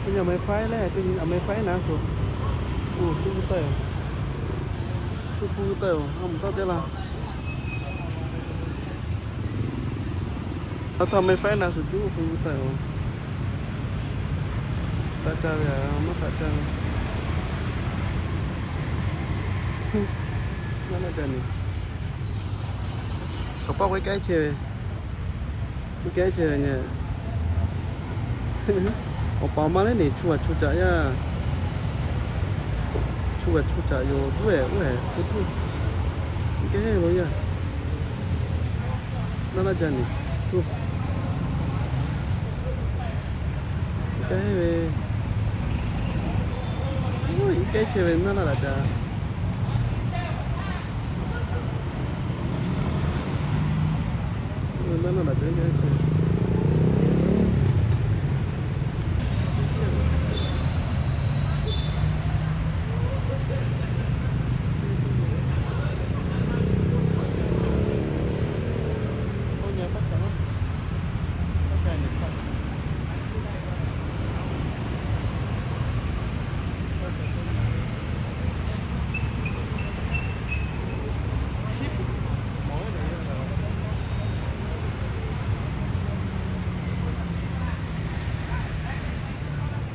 Nyi a meh faiˉ leh, nyi a meh faiˉ naˉ shuˍ. Oˬ, cuˇ pu taˇ yoˬ. Cuˇ pu taˇ yoˬ. A muꞈ tawˇ teˇ laˇ. A htaˇ meh faiˉ naˉ shuˍ cuˇ pu taˇ yoˬ. Taˇ caˇ ve a, maˇ taˇ caˇ ve. Naˉ naˉ ca ni. Chaw paˆ k'oˆ kehˉ chehˇ ve. K'oˆ kehˉ chehˇ ve nyi. Awˬ pa maˇ lehˉ neˬ chu a chu caꞈ yaˇ. Chu a chu caꞈ yoˬ. Duˉ ehˍ oˇ ehˍ k'oˆ tuˬ. Kehˉ lo yaˇ. Naˉ naˉ ca ni. Kehˉ ve. Oˇ, kehˉ chehˇ ve naˉ naˉ laꞈ ca. Naˉ naˉ laꞈ ca kehˉ chehˇ.